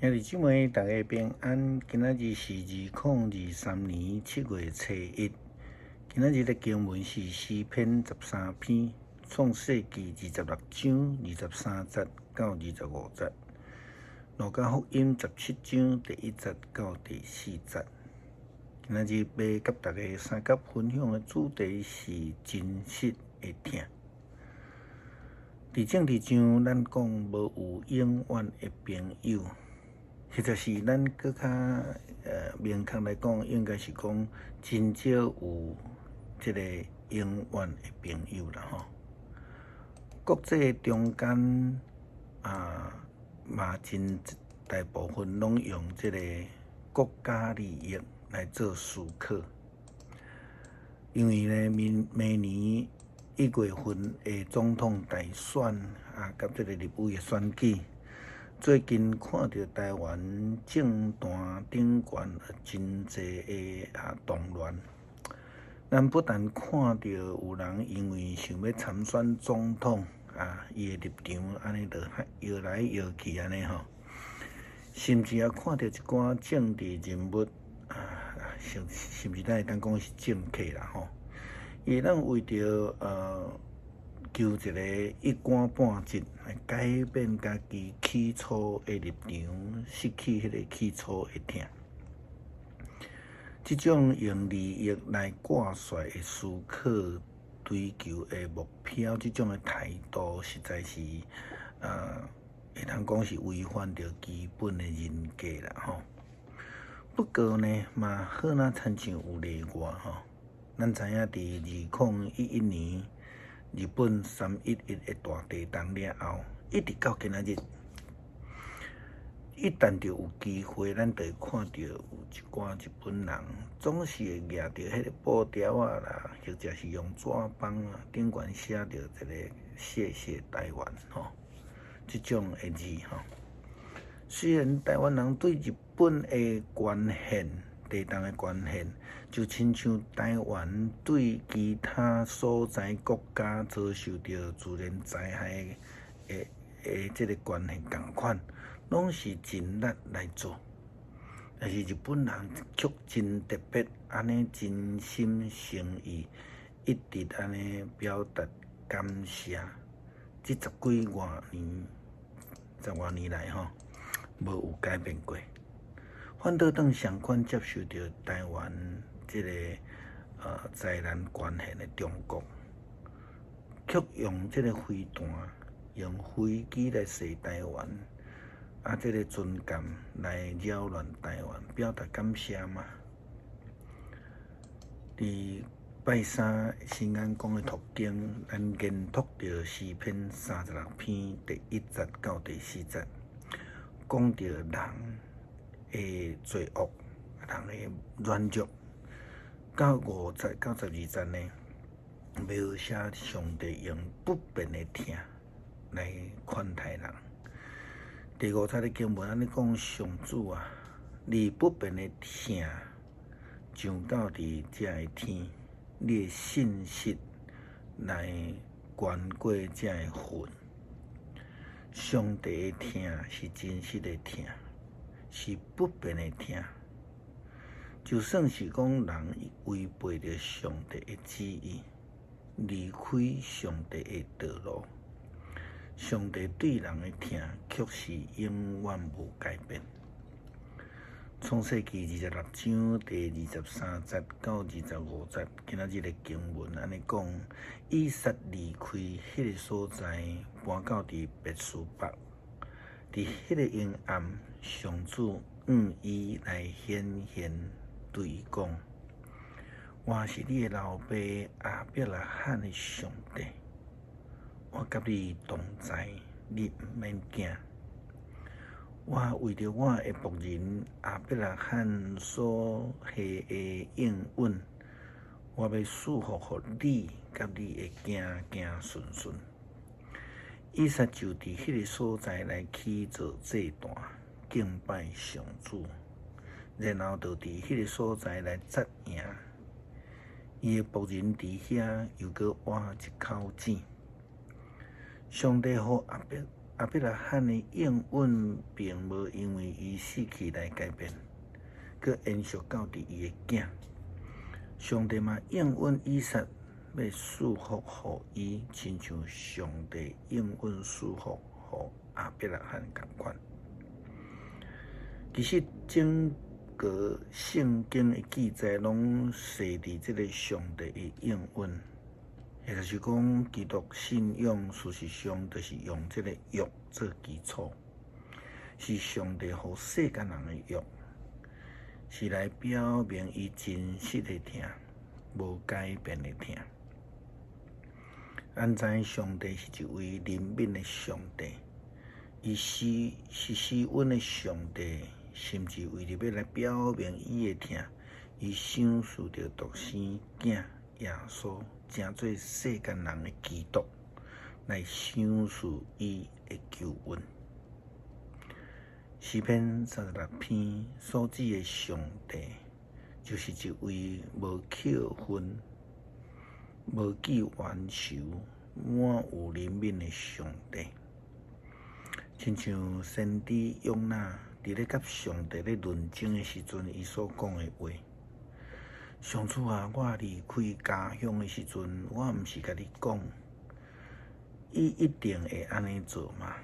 兄弟姊妹，大家平安。今仔日是2023年7月初一。今仔日的經文是詩篇13篇，創世記26章23節到25節，路加福音17章第1節到第4節。今仔日欲佮大家相佮分享的主題是真實的疼。佇政治上，咱講無有永遠的朋友，或者是咱閣較明確來講，應該是講真少有這个永遠的朋友啦吼。國際中間啊，嘛真大部分攏用這个國家利益來做思考，因為呢，明明年1月份的總統大選啊，佮這个立委的選舉。最近看著台灣政壇頂懸真濟的啊動亂，咱不但看著有人因為想欲參選總統啊，伊的立場按呢就搖來搖去按呢吼，甚至也看著一寡政治人物啊，甚至咱會當講是政客啦吼，伊會當為著求一个一官半職，來改變家己起初的立場，失去彼个起初的疼。這種用利益來掛帥的思考，追求的目標，這種的態度，實在是會當講是違反著基本的人格啦吼。不過呢，嘛好若親像有例外吼。咱知影佇2011年，日本3.11的大地震了後，一直到今仔日，一旦著有機會，咱就會看著有一寡日本人總是會舉著彼个布條仔啦，或者是用紙枋啊，頂懸寫著一个謝謝台灣吼，這種的字吼。雖然台灣人對日本的關係，地震的關係，就親像台灣對其他所在國家遭受著自然災害的這个關係仝款，攏是盡力來做。但是日本人卻真特別，按呢真心誠意，一直按呢表達感謝。這十幾外年，十外年來吼，無有改變過。反倒當相款接受著台灣這个災難關係的中國，卻用這个飛彈，用飛機來射台灣，啊，這个軍艦來擾亂台灣，表達感謝嗎？佇拜三新安宮的讀經，咱研讀著詩篇36篇第1節到第4節，講著人的罪惡，人的軟弱，到5節到12節呢，描寫上帝用不變的疼來款待人。第五節的經文按呢講：上主啊，你不變的疼上到佇遮个天，你的信實來懸過遮个雲。上帝的疼是真實的疼，是不變的疼，就算是講人違背著上帝的旨意，離開上帝的道路，上帝對人的疼卻是永遠無改變。創世記26章第23節到25節，今仔日的經文按呢講：以撒離開彼个所在，搬到佇別是巴。佇彼个陰暗，上主向伊來顯現，對伊講：我是你的老爸亞伯拉罕的上帝，我佮你同在，你毋免驚。我為著我的僕人亞伯拉罕所下的應允，我欲賜福予你佮你的子子孫孫。以撒就佇彼个所在來起造祭壇，敬拜上主，然後就佇彼个所在來紮營。伊的僕人佇遐又閣挖一口井。上帝予亞伯亞伯拉罕的應允並無因為伊死去來改變，閣延續到佇伊的囝。上帝嘛應允以撒欲賜福予伊，親像上帝應允賜福予亞伯拉罕仝款。其實整個聖經的記載攏踅佇這个上帝的應允，也就是講，基督信仰事實上就是用這个約做基礎，是上帝予世間人的約，是來表明伊真實的疼，無改變的疼。咱知上帝是一位憐憫的上帝，伊是施恩的上帝，甚至為著欲來表明伊的疼，伊賞賜著獨生囝耶穌，成做世間人的基督，來賞賜伊的救恩。詩篇36篇所指的上帝，就是一位無抾恨、無記冤仇、滿有憐憫的上帝。親像先知約拿佇咧佮上帝咧論爭的時陣，伊所講的話：上主啊，我離開家鄉的時陣，我毋是共你講，伊一定會按呢做嗎？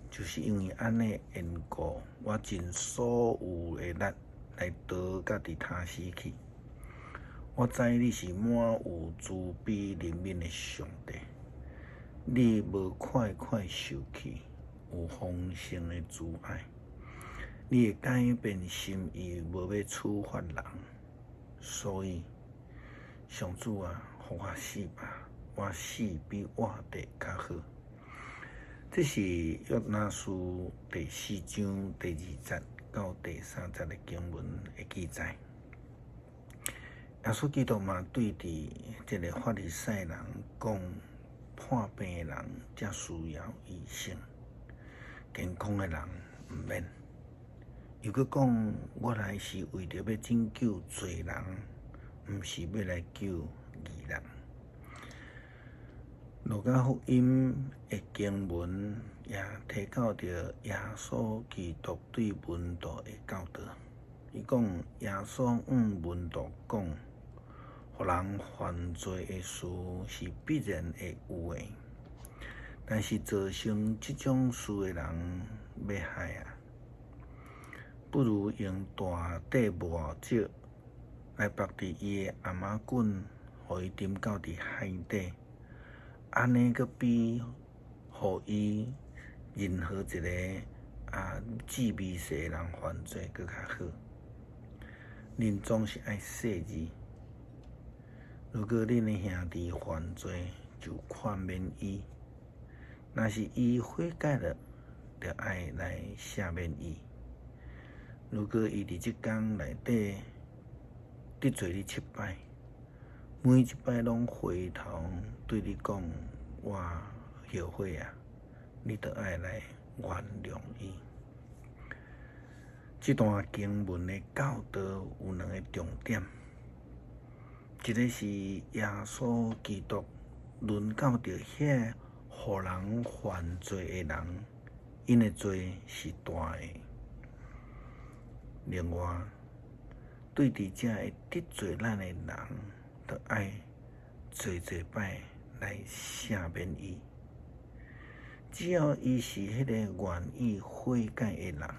就是因為按呢緣故，我盡所有的力來逃到佇他施去。我知你是滿有慈悲憐憫的上帝，你無快快受氣，有豐盛的慈愛，你會改變心意，無欲處罰人。所以，上主啊，予我死吧，我死比活得較好。這是約拿書第四章第二節到第三節的經文的記載。耶穌基督嘛對佇這个法利賽人講，破病的人才需要醫生，健康的人毋免。又閣講，我來是為著欲拯救罪人，毋是欲來救義人。路加福音的經文也提到著耶穌基督對門徒的教導。伊講，耶穌向門徒講，予人犯罪的事是必然會有的，但是造成這種事的人欲害啊！不如用大塊磨石來縛佇伊的頷仔頸，予伊沉到佇海底。按呢，閣比予伊任何一个志微細的人犯罪閣較好。恁總是愛細膩。如果恁的兄弟犯罪，就勸勉伊；若是伊悔改了，就愛來赦免伊。如果伊佇這工內底得罪你七擺，每一擺攏回頭對你講我後悔啊，你著愛來原諒伊。這段經文的教導有兩个重點，一个是耶穌基督論到著彼予人犯罪的人，𪜶的罪是大的。另外，對佇遮會得罪咱的人，著愛濟濟擺來赦免伊。只要伊是彼个願意悔改的人，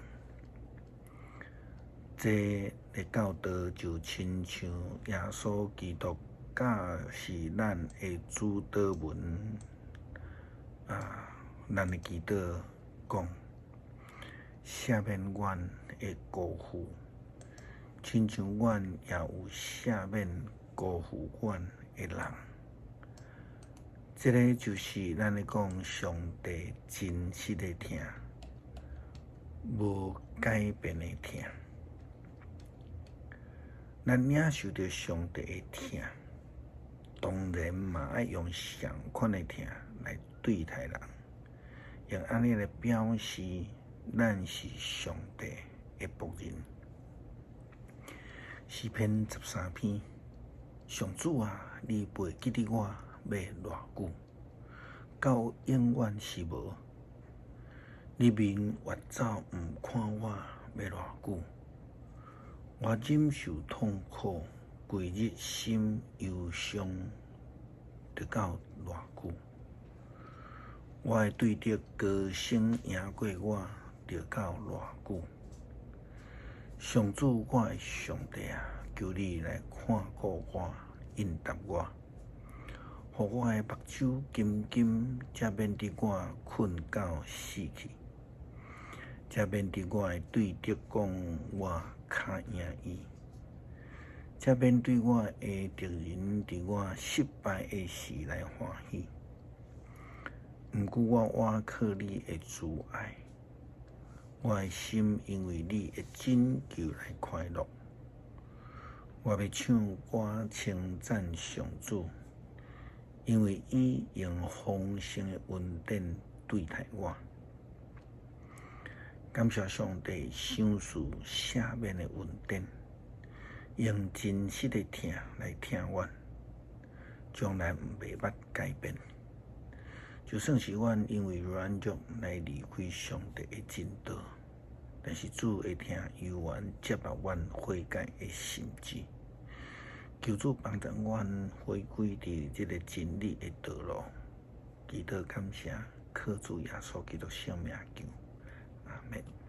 這个教導就親像耶穌基督教示咱的主禱文啊，咱的祈禱講，赦免阮的辜負，親像阮也有赦免辜負阮的人。這个就是咱咧講上帝真實的疼，無改變的疼。咱領受著上帝的疼，當然嘛愛用相款的疼來對待人，用按呢來表示咱是上帝的僕人。詩篇13篇，上主啊，你袂記得我欲偌久？到永遠是無？你面越走毋看我，欲偌久？我忍受痛苦，規日心憂傷，直到偌久？我的對敵高聲贏過我，直到偌久？上主，我的上帝啊，求你來看顧我，應答我，予我的目睭金金，才免得我睏到死去，才免得我的對敵講我敲贏伊，才免對我的敵人佇我失敗的時來歡喜。毋過我倚靠你的慈愛，我的心因為你的拯救來快樂。我欲唱歌稱讚上主，因為伊用豐盛的恩典對待我。感謝上帝賞賜赦免的恩典，用真實的疼來疼阮，從來袂捌改變。就算是阮因為軟弱來離開上帝的真道，但是主的疼猶原接納阮悔改的心志。求主幫助阮回歸佇這个真理的道路。祈禱感謝，靠主耶穌基督聖名求，阿們。